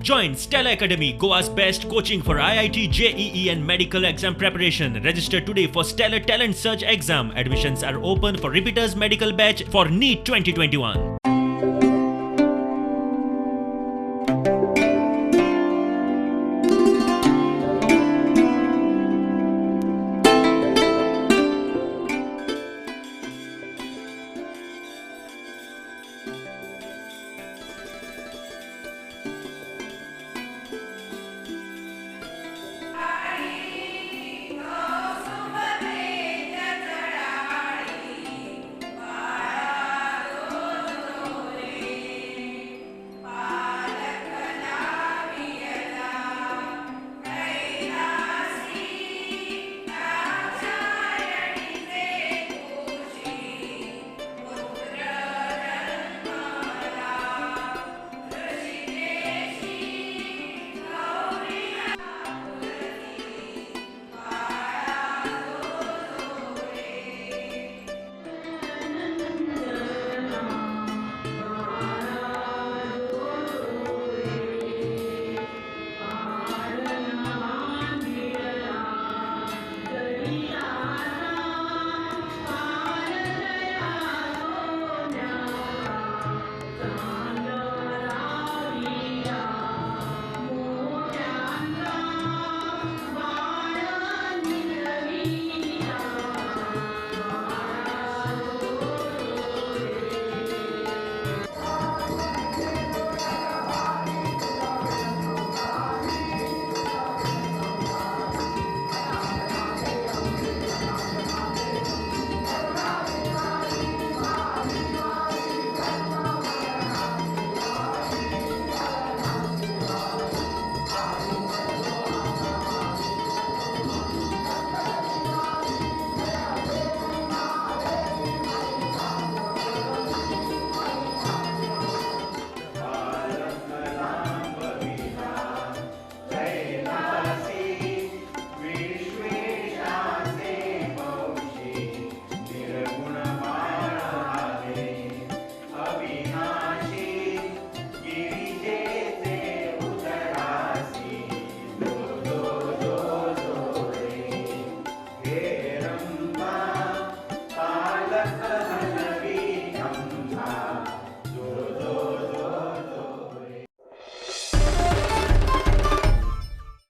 Join Stellar Academy, Goa's best coaching for IIT, JEE and medical exam preparation. Register today for Stellar Talent Search exam. Admissions are open for repeaters medical batch for NEET 2021.